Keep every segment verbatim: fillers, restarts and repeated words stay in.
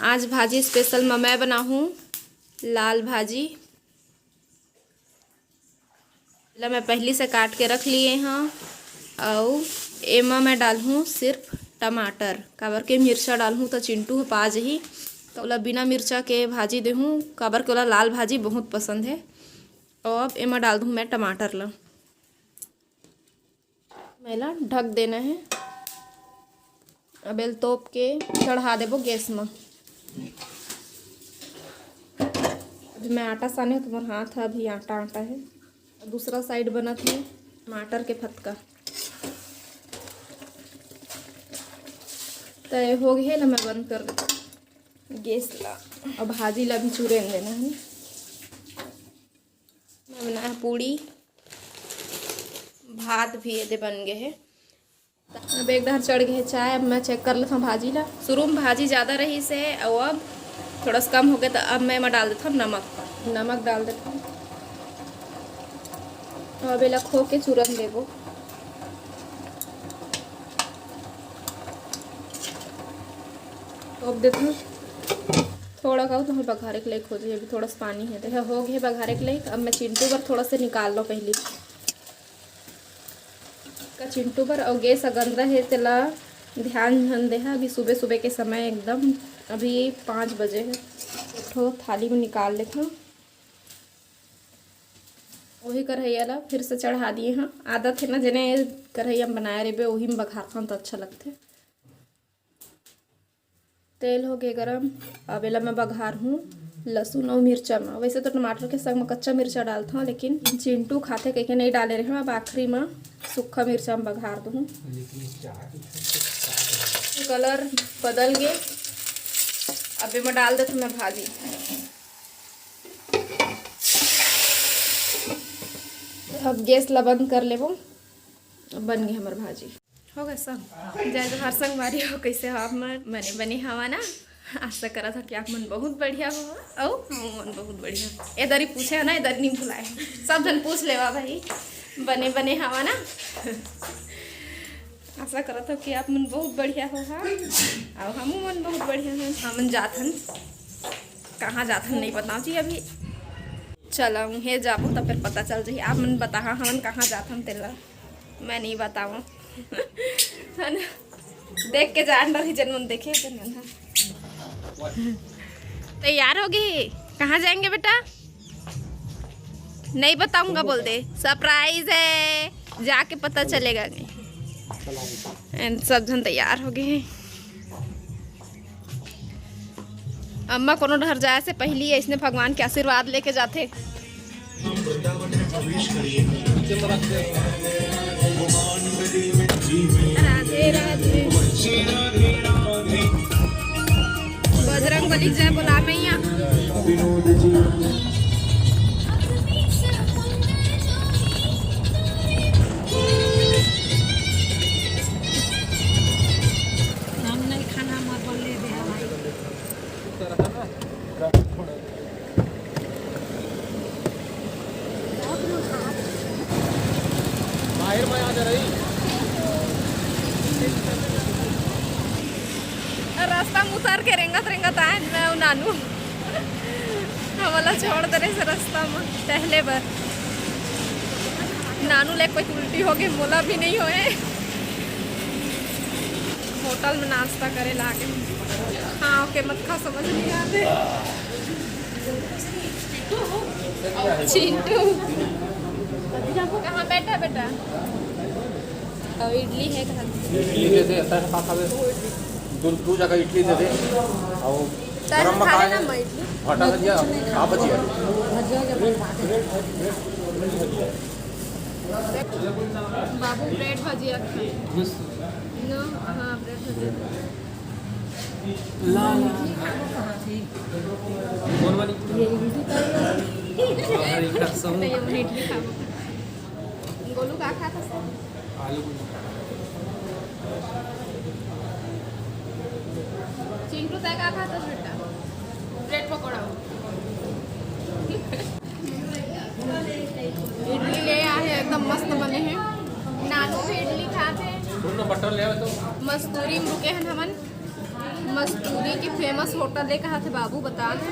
आज भाजी स्पेशल म मैं बनाहूँ लाल भाजी। ला मैं पहिली से काट के रख लिए हँव, अउ एमा मैं डालहूँ सिर्फ टमाटर, काबर के मिर्चा डालहूँ त चिंटू ह पा जही। त ओला बिना मिर्चा के भाजी देहूँ, काबर के ओला लाल भाजी बहुत पसंद हे। अउ अब एमा डाल दूँ मैं टमाटर ला। मैं ला ढक देना हे। अब एल तोप के चढ़ा देबो गैस म। अभी मैं आटा साने हँव, तुम्हार हाथ ह अभी आटा आटा हे। दूसरा साइड बनत हे टमाटर के फतका। त ये हो गे हे ला, मैं बंद कर देथँव गैस ला। अब भाजी ला भी चुरेन देना हे। मैं बनाए हँव पूड़ी, भात भी एदे बन गे हे। अब एक डहर चढ़ गे हे चाय। अब मैं चेक कर लेथँव भाजी ला। शुरू म भाजी जादा रहिस हे, अउ अब थोड़ा सा कम हो गे, त अब मैं एमा डाल देथँव नमक। नमक डाल देथँव। अब एला खो के चूरन देबो। तोप देथँव। थोड़ा का तो बघारे के लायक हो जाही, अभी थोड़ा सा पानी हे। त ये हो गे हे बघारे के लायक। अब मैं चिंटू बर थोड़ा सा निकाल लँव पहिली। का चिंटू बर, अउ गैस ह गंदा हे, तेला ध्यान झन देहा। अभी सुबह सुबह के समय एकदम, अभी पाँच बजे हे। एक ठो थाली म निकाल लेथँव। वही कढ़ैया ला फिर से चढ़ा दिए हँव। आदत हे ना, जेने कढ़ैया म बनाए रहिबे, वही म बघारथन त अच्छा लगथे। तेल हो गे गरम। अब एला मैं बघारहूँ लहसुन अउ मिर्चा म। वैसे तो टमाटर के संग म कच्चा मिर्चा डालथँव, लेकिन चिंटू खाथे कहिके नइ डाले रहेंव। अब आखिरी म सूखा मिर्चा म बघार दूहूँ। कलर बदल गे। अब एमा डाल देथँव मैं भाजी। अब गैस ला बंद कर लेबो। अब बन गे हमर भाजी। हो गे सब। जय जोहार संगवारी हो, कइसे हो आप मन? बने बने हवा ना? आशा करत हँव कि आप मन बहुत बढ़िया हो, अउ हमू मन बहुत बढ़िया। ए दरी पूछे हँव ना, ए दरी नइ भुलाए हँव। सब झन पूछ लेवा भाई, बने बने हवा ना? आशा करत हँव कि आप मन बहुत बढ़िया हो, हाँ? अउ हमू मन बहुत बढ़िया हन। हमन जाथन, कहाँ जाथन नइ बताँव जी अभी। चला, उहें जाबो त फेर पता चल जाही। आप मन बताहा हमन कहाँ जाथन तेला। मैं नइ बतावँव। है ना? देख के जान डरही, जेन मन देखे हे तेन मन ह। तैयार हो गे? कहाँ जाएंगे बेटा? नहीं बताऊँगा बोल दे, सरप्राइज हे, जाके पता चलेगा। नहीं, सब झन तैयार हो गे हे। अम्मा कोनो डहर जाए से पहिली अइसने भगवान के आशीर्वाद लेके जाथे। राधे राधे। बजरंग बली के जय बोला मैया। हम नहीं खाना मत बोले दे भाई। बाहर में आ जा रही। रास्ता में उतर के रेंगत रेंगत आए मैं अउ नानू। हमला छोड़ दे रहे से रास्ता में टहले बर। नानू ले कोई उल्टी हो गई, मोला भी नहीं होए। होटल में नाश्ता करे लागे। हाँ, ओके, मत खा, समझ नहीं आते। चिंटू, कहाँ बैठा बेटा? और इडली है कहाँ? इडली दे दे, तैं खा खाबे। दू, दू जगह इडली दे दे। और तैं गरम खा मखान लेना, है। मैं इडली। भाटा भजिया, आ भजिया। बाबू ब्रेड भजिया खाए। नो, हाँ, ब्रेड भजिया। ला, ला। कौन वाली? ये इडली खाएगा। अरे, कसम। तो ये इडली खाओ। गोलू का खाता सर? आलू। चिंटू तय का खाता बेटा? ब्रेड पकौड़ा। इडली ले आए हे, एकदम मस्त बने हे। नानू भी इडली खात हे। मस्तूरी में रुके हन हमन। मस्तूरी के फेमस होटल हे कहाथे बाबू, बता दे।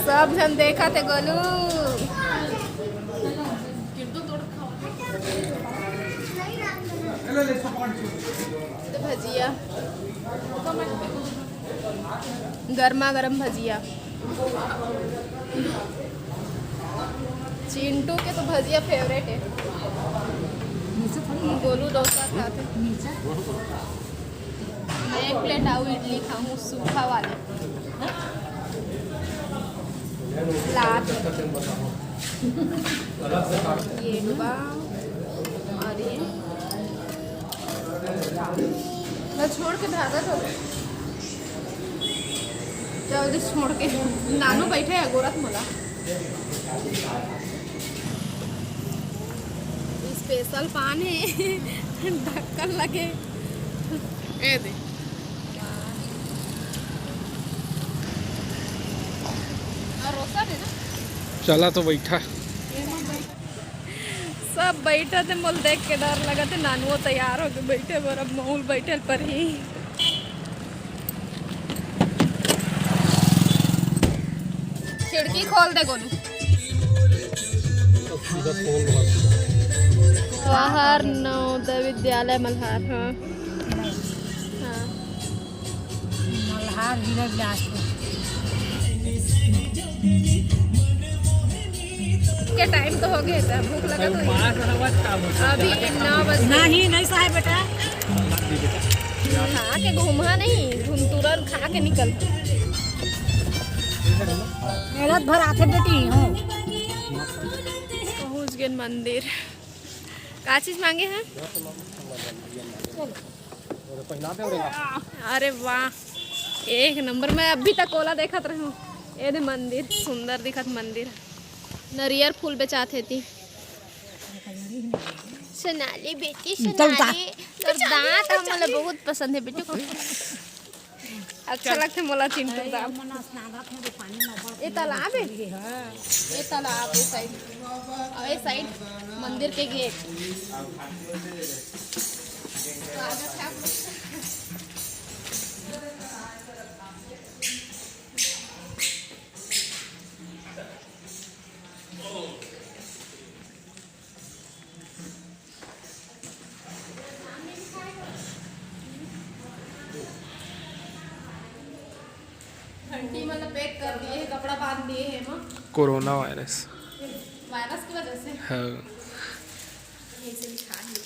सब झन देखत हे गोलू। तो भजिया, गर्मा गर्म भजिया। चिंटू के तो भजिया फेवरेट हे। गोलू डोसा खाथे। मैं एक प्लेट आऊ इडली खाऊं सूखा वाला। सलाद। ये डुबा। और ये मैं छोड़ के भागत हो। जल्दी छोड़ के। नानू बैठे हे गोरत मोला। स्पेशल पान हे। ढक्कन लगे। ए दे। और रोसा दे ना। चला तो बैठा। सब बैठत हे, मोला देख के डर लगत हे। नानुओ तैयार होके बैठे बर, अब महूँ ल बैठे ल परही। खिड़की खोल दे गोलू। जवाहर नवोदय विद्यालय मल्हार, हाँ। हाँ। मल्हार जिला बिलासपुर। के टाइम तो हो गया था, भूख लगा तो नहीं। अभी नौ बजे। नहीं, नहीं सहाय बेटा। खा के घूमा नहीं, घूम तुरंत खा के निकल। मेहनत भर आथे बेटी, हाँ। पहुँच गए मंदिर। का चीज मांगे हैं? अरे वाह, एक नंबर। मैं अभी तक ओला देखत रहूं। ए दे मंदिर, सुंदर दिखत मंदिर। नरियर फूल बेचात हे ती। सोनाली बेटी, चल उतार। सोनाली, तोर दांत हमला बहुत पसंद हे बेटी। अच्छा लगथे मोला चिंटू दांत। ये तालाब हे? ये तालाब, ये साइड, और ये साइड मंदिर के गेट। घंटी मन ल पैक कर दिए हे, कपड़ा बांध दिए हे एमा। Corona virus. वायरस की वजह से? हाँ। ऐसे बिछा दिए।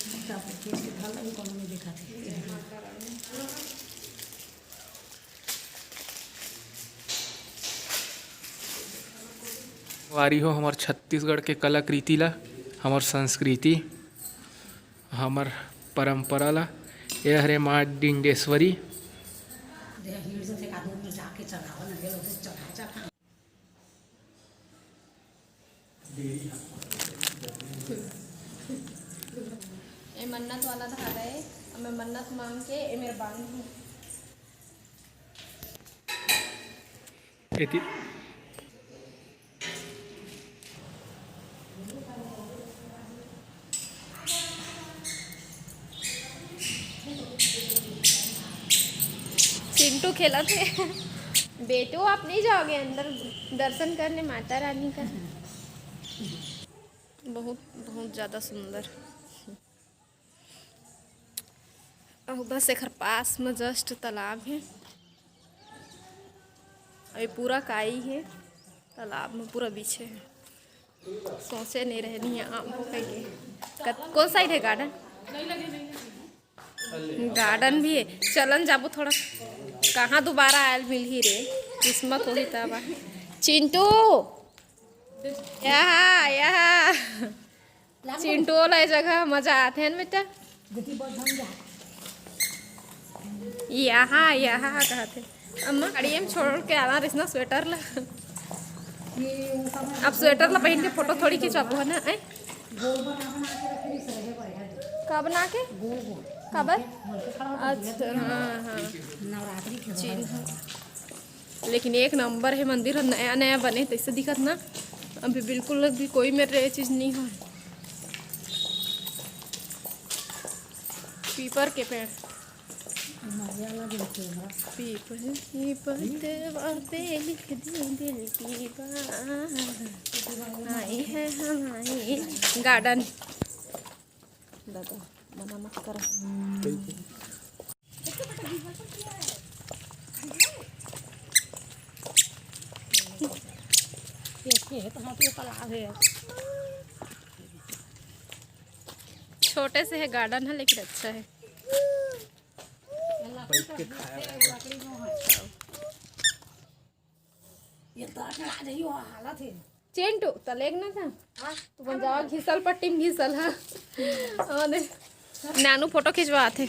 संगवारी हो, हमर छत्तीसगढ़ के कलाकृति ला, हमर संस्कृति, हमर परंपरा ला, ये हरे माँ डिंडेश्वरी। ए मन्नत वाला धागा हे, अब मैं मन्नत मांग के ए मेर बांधहूं। एती चिंटू खेलत हे। बेटू, आप नहीं जाओगे अंदर दर्शन करने माता रानी का? बहुत, बहुत ज्यादा सुंदर। अउ बस एकर पास में just तालाब हे। अउ ये पूरा काई हे, तालाब में पूरा बिछे हे। सोचे नहीं रहे नहीं आम हो के। कत-, कौन side हे garden? Garden भी हे। चलन जाबो थोड़ा। कहाँ दोबारा आयल मिलही रे, किस्मत होही तब। चिंटू, यहाँ, यहाँ। चिंटू वाला जगह मजा आथे न बेटा। यहाँ, यहाँ कहत हे। अम्मा, गाड़ी में छोड़ के आना रहिस ना sweater ला। अब sweater ला पहन के photo थोड़ी खिंचवाबो है ना, ऐ? का बना के? काबर? अच्छा, हाँ, हाँ। नवरात्रि के चिन्ह। लेकिन एक नंबर हे मंदिर ह, नया नया बने तइसे दिखत ना। अभी बिल्कुल भी कोई मेर ये चीज नहीं हो। पीपर के पेड़। पीपर, पीपर देवा पे लिख दी दिल की बात। आई है हमारी गार्डन। दादा, मना मत कर। ये खेत, हाँ, तो ये तालाब है। छोटे से है, गार्डन है, लेकिन अच्छा है। ये तो अकड़ा रही हो हालत है। चिंटू, त लेग ना था। हाँ। तू बन जावा घिसल पट्टी में घिसल, हाँ। और दे। नानू फोटो खिंचवात हे।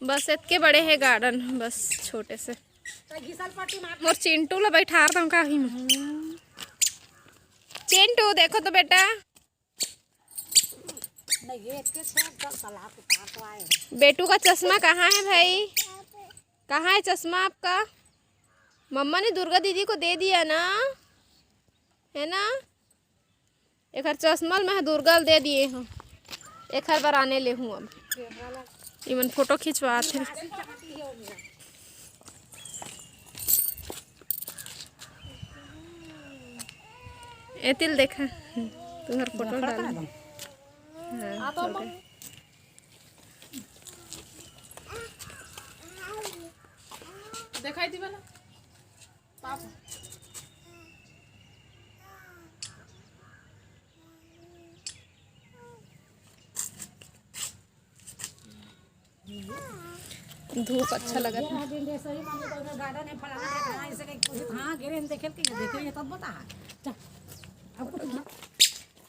बस इतके बड़े है गार्डन, बस छोटे से। तो घिसल पट्टी मार। मोर चिंटू ला बैठार दऊं काही में। चिंटू, देखो तो बेटा। नहीं, ये इसके से एकदम तालाब के पार तो आए हैं। बेटू का चश्मा कहाँ है भाई? कहाँ है चश्मा आपका? मम्मा ने दुर्गा दीदी को दे दिया ना, है ना? एक हर चश्मा मैं दुर्गा ल दे दिए हूँ, एक हर बार आने ले हूँ अब। इमन फोटो खिंचवात हे। एतिल देखा, तुहर फोटो डाल। हाँ, फोटो। दिखाई दी वाला पाप। धूप अच्छा लगत है। ये दिन जैसे ही माने तो उधर गार्डन है, फलाना है, हाँ, ऐसे कहीं कुछ, हाँ, गिरे हम देखे कि ये देखे, ये तब बता। चल, अब कुछ ना।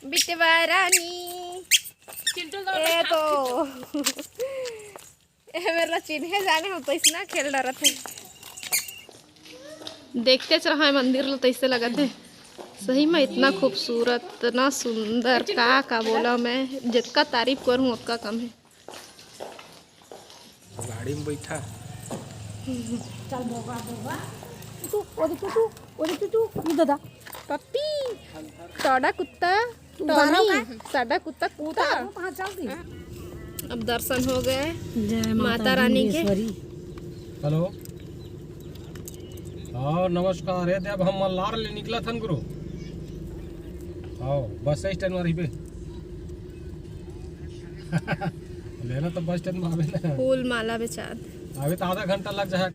बिटवा रानी। चिंटू ए तो। ए मेरा चिन्हे जाने हो तो इसना खेल डरत है। देखते च रहा है मंदिर लो तो इससे लगत है। सही में इतना खूबसूरत, इतना सुंदर, का, का बोला मैं, जितका तारीफ करूँ उतका कम है। गाड़ी में बैठा। चल बोगा, बोगा। तू, ओदे टुटू, ओदे टुटू, ये दादा। पप्पी, साडा कुत्ता, टॉमी, साडा कुत्ता, कुत्ता। हाँ, चल दी। अब दर्शन हो गए जय माता माता रानी के। हेलो। हाँ, नमस्कार। ए दे, अब हम मल्लार ले निकला थन गुरु। हाँ, बस स्टैंड में रहिबे। लेना तो बस स्टैंड में आवे ना। फूल माला बेचात। अभी तो आधा घंटा लग जाए।